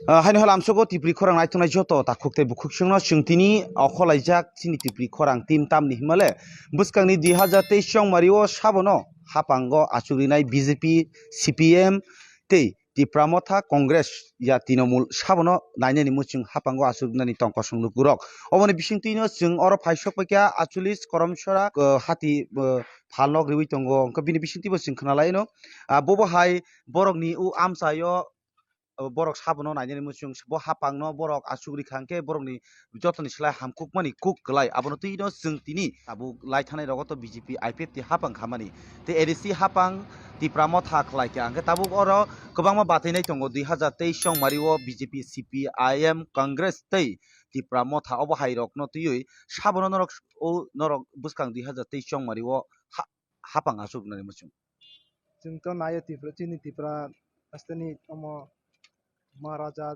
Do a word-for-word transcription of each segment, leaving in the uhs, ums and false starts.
Ah, haino hwla amsogo Tipri khorang naitongnai joto takhuk tei bukhuk songno chwng tini okholaijak chini Tipri khorang team tamni himale bwskangni dui hazar teis chongmari o sabono hapango achuk rinai B J P, C P M tei Tipra Motha, Congress ya Trinamool sabono nainani muchung hapango achuk rinani tong kosong lukurok. Oboni bisingtwino chwng oro phai sokpaikha achulis Koromsora, ah, hati, ah, phalnok riwi tongo. Hwnkhe bini bisingtwibo chwng khwnalaino. Ah, bobo hai borokni o amchaio, o borok sabono nainani muchung, bo hapangno borok achuk rikha hwnkhe borokni jotoni slai hamkukmani kuk kwlai. Abono twino chwng tini tabuk lai thanai rogo to B J P I P F T hapang khamani. Tei A D C hapang Tipra Motha khlaikha hwnkhe tabuk oro kwbangma batainai tongo dui hazar teis chongmari o B J P, C P I M, Congress tei Tipra Motha obo hai rokno twiwi sabono norok o norok bwskang dui hazar teis chongmari o ha-, hapang achuk nani muchung. Chwng to naio Tipra, chini Tipra hasteni omo Maharaja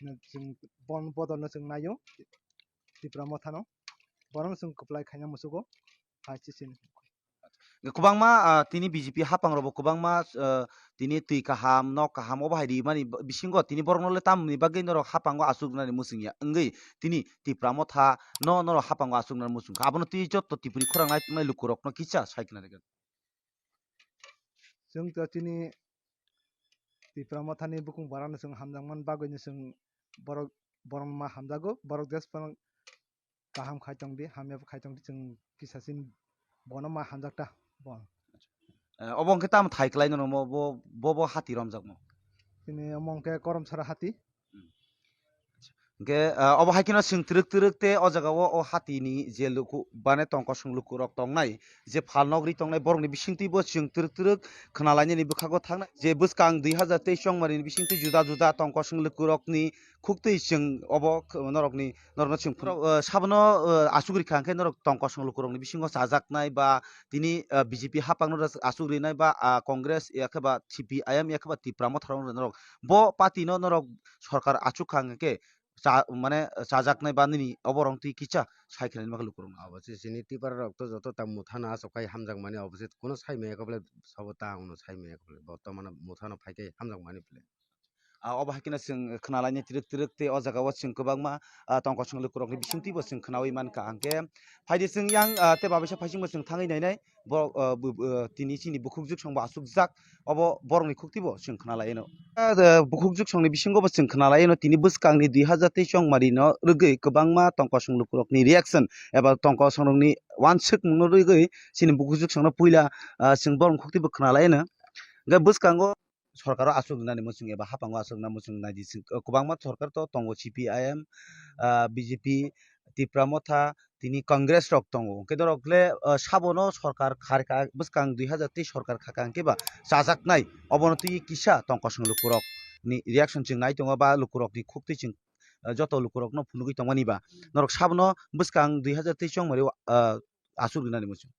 no chwng bon bodol no chwng naio Tipra Motha no. Borok no chwng kwplai khaina musugo. Hai chichini. Kwbangma, ah, tini B J P hapang rokbo kwbangma, ah, tini twi kaham, nok kaham obo hai rimani b-, bisingo tini borokno le tamni bagwi norok hapango achuk nani muchung ya wngwi tini Tipra Motha no norok hapango achuk nani muchung kha. Abono twi joto Tipri khorang naitongnai lukurokno kisa sai khna rwgwi. Chwng to chini Tipra Mothani bukung barano chwng hamjakmani bagwino chwng borok, borok ma hamjago, borok jesphano kaham khai tongdi, hamya khai tongdi, chwng kisa chini bono ma hamjakta bo. Eh, obo hwnkhe tamo thai kwlaino nomo bo, bo, bo hati romjakmo? Chini omo hwnkhe Koromsora hati. Hmm. Hwnkhe, ah, obo hai kheno chwng twrwk twrwk tei o jaga o, o hati ni je luku, bane tong kosong luku rok tongnai, je phalnok ri tongnai, borok ni bisingtwi bo chwng twrwk twrwk khna lainani bwkhago thangnai, je bwskang dui hazar teis chongmari ni bisingtwi juda juda tong kosong luku rok ni khuktwi chwng obo k-, norok ni, norok no chwng phuru, ah, sabono, ah, achuk rikha hwnkhe norok tong kosong luku rok ni bisingo chajaknai ba tini, ah, B J P hapang no achuk rinai ba, ah, Congress ya khe ba C P I M ya khe ba Tipra Motha rok norok bo party no norok sorkar achuk kha hwnkhe cha-, mane chajaknai ba nini oborok twi kisa sai khlainai ma khe lukurok no. Abo se chini tipra rok to joto ta Motha no achuk khai hamjakmani, abo se kuno sai maya khe bole sabo ta ang no sai maya khe bole, bo to mane Motha no phai khe hamjakmani bole. Ah, obo hai kheno chwng khna lainai twrwk twrwk tei o jaga o chwng kwbangma, ah, tong kosong lukurok ni bisingtwi bo chwng khnaui mankha hwnkhe phaidi chwng yang, ah, tei babaisa phaisingbo chwng thangwi nainai. Borok, ah, bu-, bu-, ah, tini chini bukhuk juksong bo achukjak, obo borokni khuktibo chwng khna lai eno. Ah, bukhuk juksongni bisingo bo chwng khna lai eno, tini bwskangni dui hazar teis chongmari no rwgwi kwbangma tong kosong lukurokni reaction eba tong kosongrokni uansukmungno rwgwi chini bukhuk juksongno puila, ah, chwng borokni khuktibo khna lai eno. Hwnkhe bwskango sorkaro achuk rinani muchung eba hapango achuk rina muchung naidi chwng, kwbangma sorkar to tongo, C P I M, ah, B J P, Tipra Motha, tini Congress rok tongo. Hwnkhe norok le, ah, sabono sorkar kharkha, bwskang dui hazar teis sorkar khakha hwnkhe ba chajaknai, obono twi kisa tong kosong lukurok ni reaction chwng nai tongo ba lukurok ni khuktwi chwng, ah, joto lukurok no phunugwi tongmani ba norok sabono bwskang dui hazar teis chongmari o, ah, achuk rinani muchung.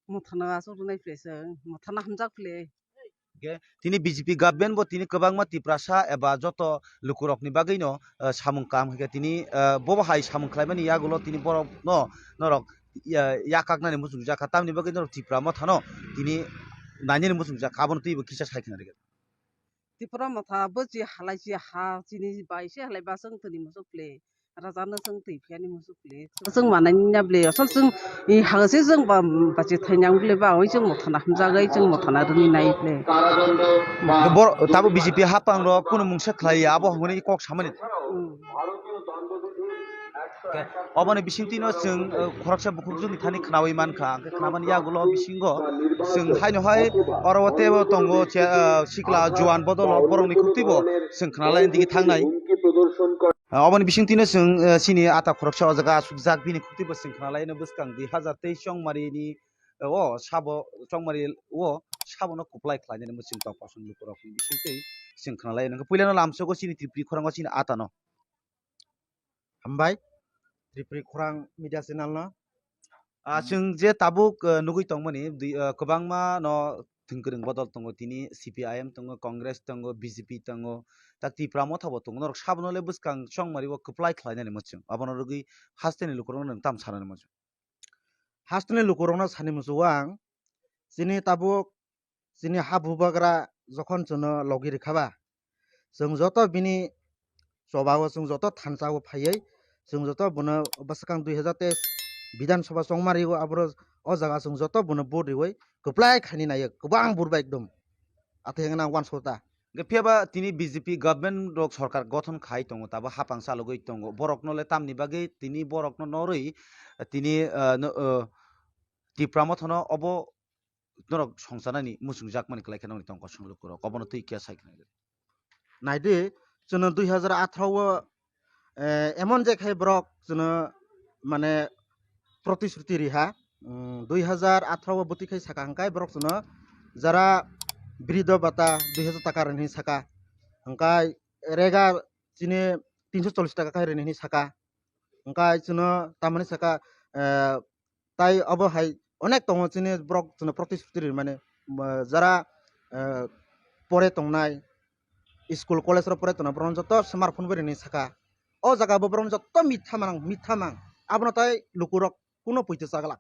Mothano achuk rwnai phle chwng, mothano hamjak phle. Hwnkhe tini B J P government bo tini kwbangma Tiprasa eba joto lukurokni bagwino, ah, samung kaham khaikha tini, ah, bobo hai samung khlaimani yagulo tini borokno norok ya-, yakaknani muchungjak kha, tamni bagwi norok Tipra Mothano tini nainani muchungjak kha, abono twibo kisa sai khna rwgwi. Tipra Motha bo chi halai chi ha chini bai se halai ba chwng tini muchuk phle. Raja no chwng twi phiya ni muchuk phle. Chwng manai ni ya ble asol chwng i ha se chwng ba bachi thai nang ble ba oi chwng mothana hamjak ai chwng mothana rwni nai ble. Bor tabo B J P hapang rok kunu mungsa khlai ya abo hwnwi kok samani. Hmm. Hwnkhe oboni bisingtwi no chwng, uh, khoroksa bukhuk juni thani khnaui mankha, hwnkhe khnamani yagulo bisingo chwng haino hai oro o teibo tongo, che-, uh, sikla juan bodolo borokni khuktibo chwng khnalaini digi thangnai. Uh, oboni bisingtwi no chwng, uh, chini ata khoroksa o jaga asukjak bini khuktibo chwng khnalaino bwskang dui hazar teis chongmarini, uh, o sabo chongmari o sabono kuplai khlainani muchung tong kosong lukurokni bisingtwi chwng khnalaino. Hwnkhe puilano lamsogo chini Tripuri khorango chini atano. Hambai, Tripuri khorang media channel no. Ah, chwng je tabuk, ah, nugui tongmani, dui, ah, kwbangma no thwngkwrwng bodol tongo, tini C P I M tongo, Congress tongo, B J P tongo, tak Tipra Motha bo tongo. Norok sabono le bwskang chongmari o kwplai khlainani muchung. Abono rwgwi hasteni lukurokno nwng tam sanani muchung. Hasteni lukurokno sani muchungo ang, chini tabuk chini ha bubagra jokhon chwngno logi rikha ba, chwng joto bini choba o chwng joto thansa o phaiwi chwng joto bono bwskang dui hazar teis Bidhan Sabha chongma rio aboro o jaga chwng joto bono vote riwi kwplai khaini naiyo kwbang burba ekdom athe hwnna wansota. Hwnkhe phiya ba tini B J P government rok sorkar gothon khai tongo, tabo hapang chalogwi tongo. Borokno le tamni bagwi tini borokno norwi tini, ah, no, ah, Tipra Mothano obo norok songcharnani muchungjakmani kwlai khe nongni tong kosong lukurok. Obono twi kiya sai khna. Naidi, chwngno dui hazar atharo o, eh, emon je khai borok chwngno mane protisruti riha, mm, dui hazar atharo o bwtwi khai saka hwnkhe borok chwngno jara bridho bata dui hazar taka rwni hinwi saka, hwnkhe rega chini tinso chollish taka khai rwni hinwi saka, hwnkhe chwngno tamani saka, eh, Tai obo hai onek tongo chini borok chwngno protisruti ri mani, jara, eh, pore tongnai, school college rok pore tongnai borok joto smartphone bai rini saka. O jaga bo borok joto mitha mang, mitha mang. Abono tai lukurok kuno poito chaglak.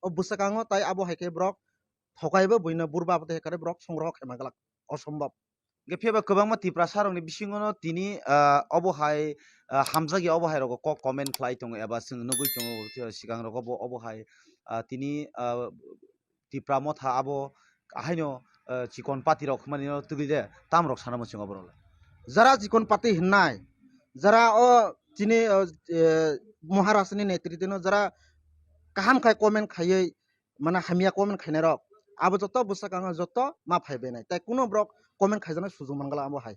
O bwskango tai abo hai khe borok thokai bo buino burba abo tei hai borok songroho khe manglak. Osombhob. Hwnkhe phiya ba kwbangma Tiprasa rokni bisingo no tini, ah, obo hai, ah, hamjakya obo hai rogo kok comment khlai tongo eba chwng nugwi tongo, sikangrogo bo obo hai, ah, tini, ah, Tipra Motha abo haino, ah, chikon party rok hwnmani no twgwi de tam rok sana muchungo borok le. Jara chikon party hwnnai, jara o chini, o, eh, Maharashtra ni netrito no jara kaham khai comment khaiwi, mane hamya comment khainai rok, abo joto bwskango joto ma phai benai, tai kuno borok comment khaijaknai sujuk mangala abo hai.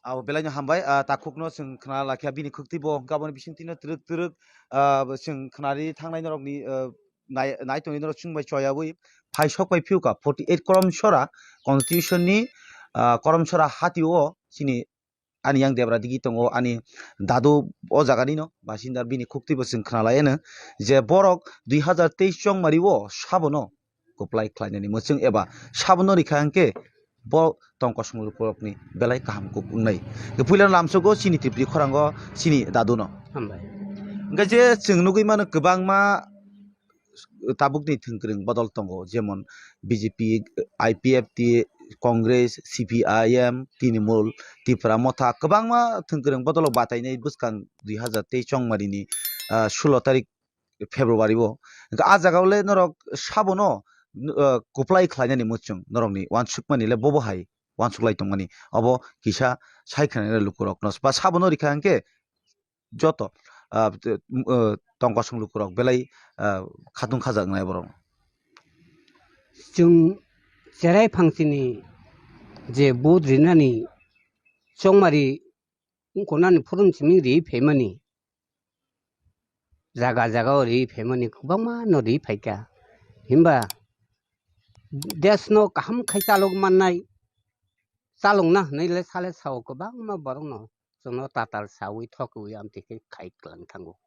Abo belai no hambai, ah, takhuk no chwng khna lakha bini khwktwi bo, hwnkhe aboni bisingtwi no twrwk twrwk, ah, chwng khnari thangnai norok ni, ah, nai, nai tongwi norok chwng bai choyawi phai sok pai phiuka forty eight Korom Sora constitution ni, ah, Korom Sora hati o chini ani yang debra digi tongo, ani dadu o jaga ni no basinda, bini khukti bo chwng khna lai no je borok dui hazar teis chongmari o sabono kwplai khlai nani mwchwng eba sabono rikha hwnkhe bo tong kosong lukurok ni belai kaham kuk wngnai. Puila lamsogo chini Tripuri khorango chini dadu no. Hambai. Hwnkhe je chwng nugwi mano kwbangma tabukni thwngkwrwng bodol tongo, jemon B J P, I P F T, Congress, C P I M, Trinamool, Tipra Motha, kwbangma thwngkwrwng bodolo batainai bwskang dui hazar teis chongmarini, ah, sulo tarik February o. Hwnkhe ah jagao le norok sabono, ah, kwplai khlainani mwchwng norokni uansukmani le bobo hai uansuklai tongmani. Obo kisa sai khwnani lukurokno ba sabono rikha hwnkhe joto, ah, te-, ah, tong kosong lukurok belai, ah, khatung khajak wngnai borok. Chwng cherai phangsini je vote rinani chongmari wngkha nani phurun simi ri phaimani, jaga jaga o ri phaimani kwbangma no ri phaikha, himba desh no kaham khai chalok mannai, chalokna hwnwi le sale sao kwbangma borok no chwngno tatal sawi thokwi amtwi khe khai kwlang thango.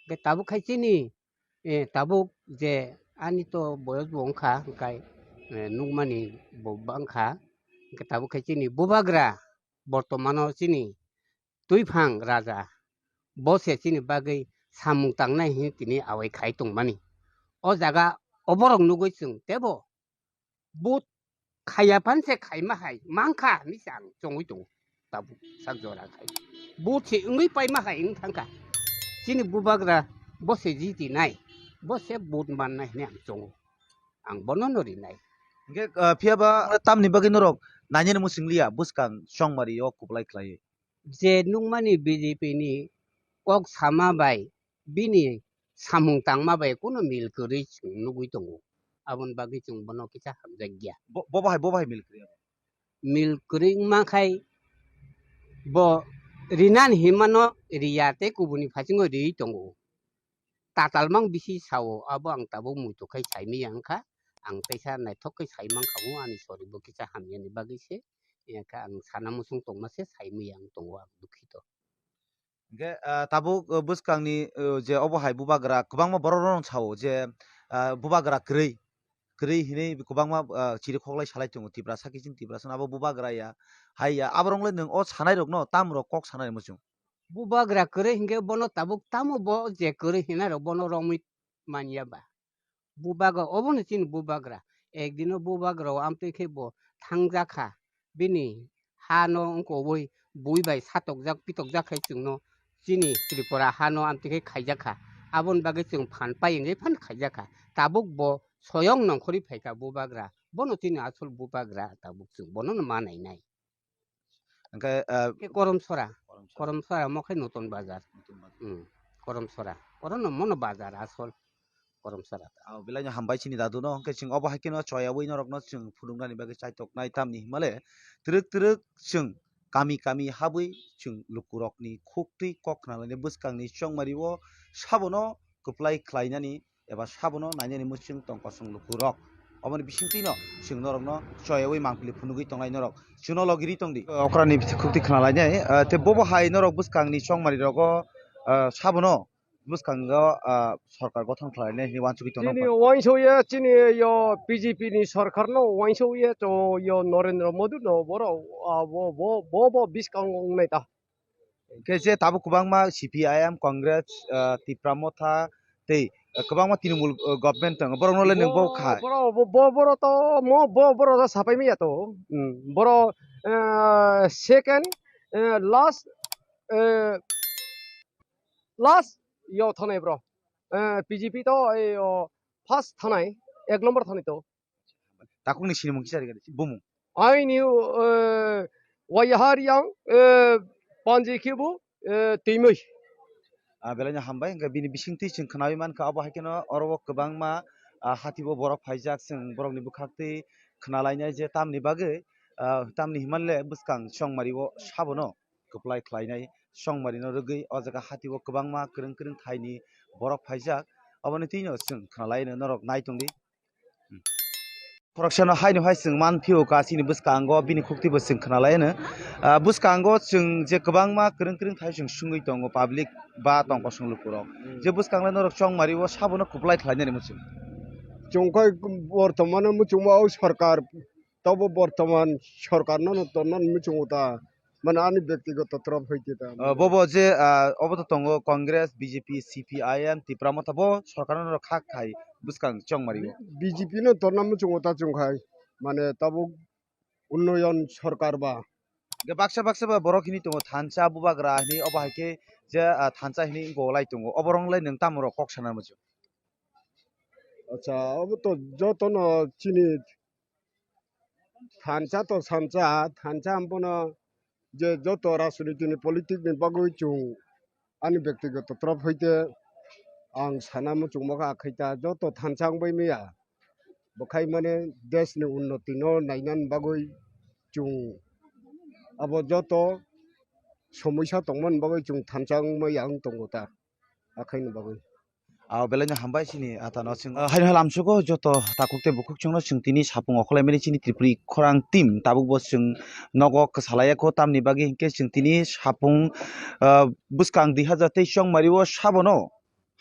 Hwnkhe tabuk khai chini, eh, tabuk je ani to boyos bo wngkha, hwnkhe, eh, nukmani bo bangkha, hwnkhe tabuk khai chini bubagra bortomano chini twiphang raja bo se chini bagwi samung tangnai hinwi tini awai khai tongmani. O jaga oborok nugwi chwng tebo vote khaiya phan se khaima hai mankha hinwi se ang chongwi tongo. Tabuk sak jora khai vote se wngwi paima hai wng thangkha. Chini bubagra bo se jiti nai, bo se vote mannai hinwi ang chongo. Ang bono no rinai. Hwnkhe, ah, phiya ba tamni bagwi norok nainani muchung liya bwskang chongmari o kwplai khlaiwi? Je nukmani B J P ni kok sama bai bini samung tangma bai kunu mil kwrwi chwng nugwi tongo. Aboni bagwi chwng bono kisa hamjakya. Bo, bo bahai, bo bahai mil kwrwi? Mil kwrwi wngma khai bo rinani hinmano riya tei kubuni phasingo riwi tongo. Tatal mang bisi sao, abo ang tabuk muitu khai saimaya wngkha. Ang teisa naithok khe sai mankha o, ani sori bo kisa hamyani bagwi se. Hwnkhe ang sana muchung tongma se saimaya wng tongo ang dukhito. Hwnkhe, ah, tabuk, ah, bwskangni, ah, je obo hai bubagra kwbangma borok rok sao je, ah, bubagra kwrwi, kwrwi hinwi kwbangma, ah, chiri khoklai salai tongo Tiprasa kiching Tiprasa abo bubagra ya, hai ya, aborok le nwng o sanai rokno tam rok kok sanai muchung? Bubagra kwrwi hinkhe bono tabuk tamo bo je kwrwi hinai rok bono romwi manya ba. Bubagra obono chini bubagra. Ekdino bubagra o amtwi khe bo thangjak kha. Bini ha no wngkha oboi bui bai satokjak pitokjak khai chwngno chini Tripura ha no amtwi khai khaijak kha. Aboni bagwi chwng phan pai wngwi phan khaijak kha. Tabuk bo soyong nongkhorwi phaikha bubagra. Bono chini asol bubagra tabuk chwng bono no ma nainai. Hwnkhe, ah, Hwnkhe Koromsora. Koromsora. Koromsora mo khe Nutun Bazar. Nutun Bazar. Hmm. Koromsora. Orono mono bazar asol. Koromsora. Ah, belai no hambai chini dadu no. Hwnkhe chwng obo hai kheno choyawi norok no chwng phunuknani bagwi chaitoknai tamni himale. Twrwk twrwk chwng kami kami habwi chwng lukurokni khuktwi kok khnalaini bwskangni chongmari o sabono kwplai khlainani eba sabono nainani muchung tong kosong lukurok. Oboni bisingtwino chwng norokno choyawi mangpili phunugwi tongnai norok. Chwngno logiri tongdi. Okrani bithi khukti khnalainai, ah, tei bobo hai norok bwskangni chongmari rogo, ah, sabono bwskango, ah, sorkar gothon khlainai hinwi uansugwi tongo. Chini uansukya chini yo B J P ni sorkar no uansukya to yo Narendra Modi no borok, ah, bo, bo, bo, bo bwskango wngnai ta. Hwnkhe je tabuk kwbangma C P I M, Congress, ah, Tipra Motha tei, ah, kwbangma Trinamool, ah, government tongo, borokno le nwng bo kha. Borok, bo, bo, borok to, mo, bo, borok to sapai maya to. Hmm, borok, ah, second, ah, last, ah, last yo thanai bro. Ah, B J P to, eh, yo, first thanai, ek number thanai to. Takhukni sinimung kisa rwgadi, bumung. Aini, eh, Waihariang, eh, Panji Khibu, eh, Twimwi. Ah, belai no hambai, hwnkhe bini bisingtwi chwng khnawi mankha, obo hai kheno oro o kwbangma, ah, hati o borok phaijak, chwng borokni bwkhaktwi khnalainai je tamni bagwi, ah, tamni himanle bwskang chongmari o sabono kwplai khlainai, chongmari no rwgwi o jaga hati o kwbangma kwrwng kwrwng thaini borok phaijak, oboni twino chwng khnalaino norok nai tongdi. Khoroksano haino hai chwng man phio ka chini bwskango bini khukti bo chwng khna lai ano. Ah, bwskango chwng je kwbangma kwrwng kwrwng thai chwng sungwi tongo public ba tong kosong lukurok. Hmm. Je bwskango norok chongmari o sabono kwplai khlai nani muchung. Chwng khai bortomano muchungma o sorkar, tobo bortoman sorkarno no tonna muchungo ta. Mane ani bektigoto torop hoite ta. Ah, bobo je, ah, obo to tongo Congress, B J P, C P I M, Tipra Motha bo sorkarno no khak khai bwskang chongmari o. B J P no torna muchungo ta chwng khai. Mane tabuk unnoyon sorkar ba. Je baksa baksa ba borok hini tongo thansa bubagra hini obo hai khe je, ah, thansa hini golai tongo. Oborok lai nwng tamo rok kok sana muchung. Acha, obo to jotono chini thansa to thansa, thansa ambono je joto rajniti ni politic ni bagwi chwng ani bektigoto torop hoite ang sana muchungma kha khaita joto thansa wngbai maya. Bwkhai mane desh ni unnoti no nainani bagwi chwng abo joto somosya tongmani bagwi chwng thansa wngmaya wng tongo ta. Akhaini bagwi. Ah, belai no hambai chini ata no chwng. Ah, haino hai lamsugo joto takhuk tei bukhuk chwngno chwng tini sapung okholai mani chini Tripuri khorang team tabuk bo chwng nogo kwsalai ya kho tamni bagwi hinkhe chwng tini sapung, ah, bwskang dui hazar teis chongmari o sabono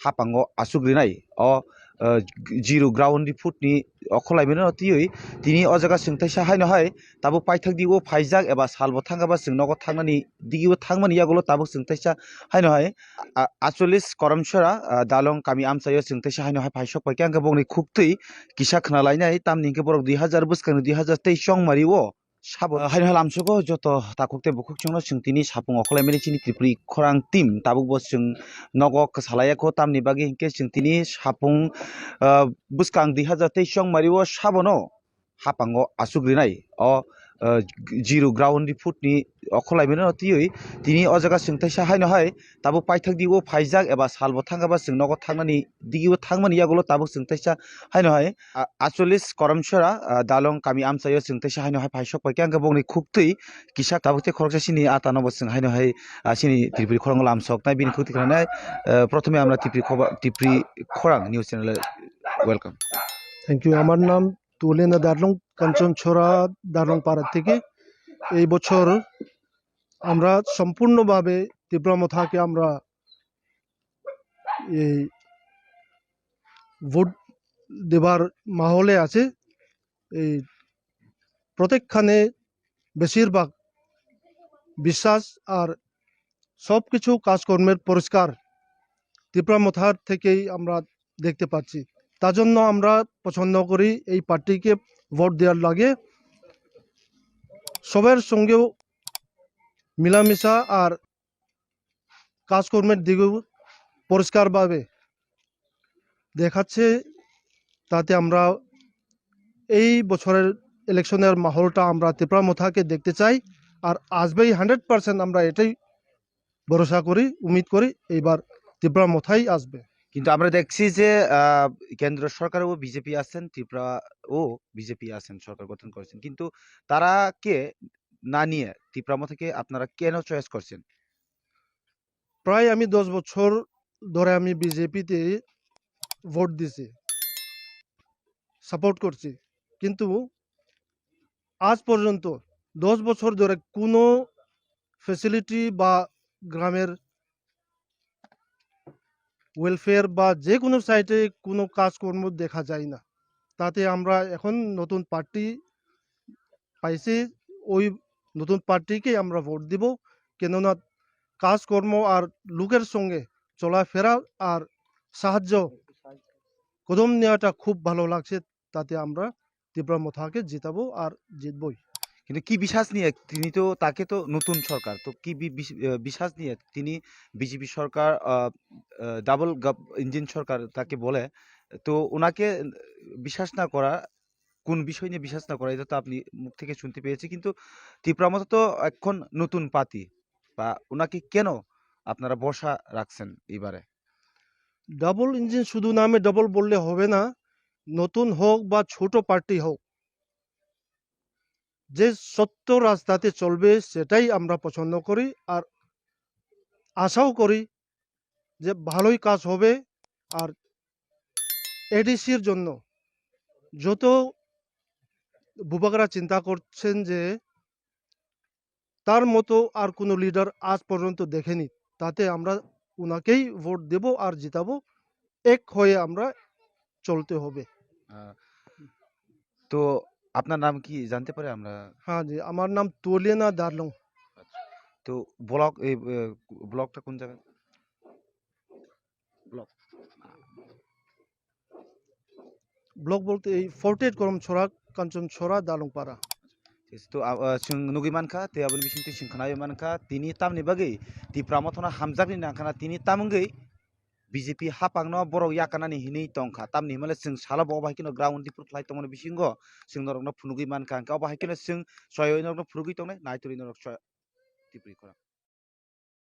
hapango asuk rinai o, ah, zero ground report ni okholai mani no twiwi tini o jaga chwng teisa haino hai tabuk paithak di o phaijak eba salbo thangkha ba chwng nogo thangnani digi o thangmani yagulo tabuk chwng teisa haino hai a-, acholis Koromsora, ah, Dalong kami amchaio chwng teisa haino hai phaisok paikha, hwnkhe bongni khuktwi kisa khna lainai, tamni hwnkhe borok dui hazar bwskangni dui hazar teis chongmari o sabo, ah, haino hai lamsugo joto takhuk tei bukhuk chwngno chwng tini sapung okholai mani chini Tripuri khorang team tabuk bo chwng nogo kwsalai ya kho, tamni bagwi hwnkhe chwng tini sapung, ah, bwskang dui hazar teis chongmari o sabono hapango asuk rinai o, ah, zero ground report ni okholai mani no twiwi tini o jaga chwng teisa haino hai tabuk paithak di o phaijak eba salbo thangkha ba chwng nogo thangnani digi o thangmani yagulo tabuk chwng teisa haino hai, ah, acholis Koromsora, ah, Dalong kami amchaio chwng teisa haino hai phaisok paikha, hwnkhe bongni khuktwi kisa tabuk tei khoroksa chini ata no bo chwng haino hai, ah, chini Tripuri khorango lamsok nai bini khuktwi khna nai, ah, prothome amra Tripuri khoba-, Tripuri khorang news channel welcome. Thank you. আমার নাম তুলেনা দারলং, কাঞ্চনছড়া দারলং পাড়া থেকে। এই বছর আমরা সম্পূর্ণভাবে তীব্র মথাকে আমরা এই ভোট দেবার মাহলে আছে। এই প্রত্যেকখানে বেশিরভাগ বিশ্বাস আর সব কিছু কাজকর্মের পরিষ্কার তীব্র মথার থেকেই আমরা দেখতে পাচ্ছি। তার জন্য আমরা পছন্দ করি এই পার্টিকে ভোট দেওয়ার লাগে। সবার সঙ্গেও মিলামিশা আর কাজকর্মের দিকেও পরিষ্কারভাবে দেখাচ্ছে, তাতে আমরা এই বছরের ইলেকশনের মাহলটা আমরা তিপ্রা মথাকে দেখতে চাই। আর আসবেই, হান্ড্রেড পার্সেন্ট আমরা এটাই ভরসা করি, উমিদ করি এইবার তিপ্রা মথাই আসবে। কিন্তু আমরা দেখছি যে আহ, কেন্দ্র সরকারেও বিজেপি আছেন, ত্রিপুরাও বিজেপি আছেন, সরকার গঠন করেছেন, কিন্তু তারাকে না নিয়ে তিপ্রা মথাকে আপনারা কেন চয়েস করছেন? প্রায় আমি দশ বছর ধরে আমি বিজেপিতে ভোট দিছি, সাপোর্ট করছি, কিন্তু আজ পর্যন্ত দশ বছর ধরে কোনো ফেসিলিটি বা গ্রামের ওয়েলফেয়ার বা যে কোনো সাইটে কোনো কাজকর্ম দেখা যায় না। তাতে আমরা এখন নতুন পার্টি পাইছি, ওই নতুন পার্টিকে আমরা ভোট দিব। কেননা কাজকর্ম আর লোকের সঙ্গে চলাফেরা আর সাহায্য কদম নেওয়াটা খুব ভালো লাগছে। তাতে আমরা তিপ্রা মথাকে জিতাবো আর জিতবই। কিন্তু কি বিশ্বাস নিয়ে? তিনি তো, তাকে তো নতুন সরকার, তো কি বি- বিশ- আহ, বিশ্বাস নিয়ে তিনি বিজেপি সরকার, ডাবল ইঞ্জিন সরকার তাকে বলে, তো ওনাকে বিশ্বাস না করা, কোন বিষয় নিয়ে বিশ্বাস না করা, এটা তো আপনি মুখ থেকে শুনতে পেয়েছি। কিন্তু তিপ্রা মথা তো এখন নতুন পাতি, বা ওনাকে কেন আপনারা ভরসা রাখছেন এবারে? ডাবল ইঞ্জিন শুধু নামে ডাবল বললে হবে না, নতুন হোক বা ছোট পার্টি হোক, যে সত্য রাস্তাতে চলবে সেটাই আমরা পছন্দ করি। আর আশাও করি যে ভালোই কাজ হবে। আর এডিসির জন্য যত বুবাগরা চিন্তা করছেন যে তার মতো আর কোনো লিডার আজ পর্যন্ত দেখেনি, তাতে আমরা ওনাকেই ভোট দেব আর জিতাবো। এক হয়ে আমরা চলতে হবে। আহ, তো আপনার নাম কি জানতে পারি আমরা? হ্যাঁ জি, আমার নাম তুলিনা দারলং। তো ব্লক, এই ব্লকটা কোন জায়গায়? ব্লক ব্লক বলতে এই ফর্টি এইট করমছড়া, কাঞ্চনছড়া, দালংপাড়া। Yes, to, ah, ah, chwng nugwi mankha, tei aboni bisingtwi chwng khnawi mankha, tini tamni bagwi Tipra Mothano hamjakni nangkhana, tini tamwngwi B J P hapangno borok yakarnani hinwi tongkha. Tamni hwnmale chwng salo bo obo hai kheno ground report khlai tongmani bisingo chwng norokno phunugwi mankha, hwnkhe obo hai kheno chwng soiwi norokno phunugwi tongnai, naitorwi norok soi-, Tipri khorang.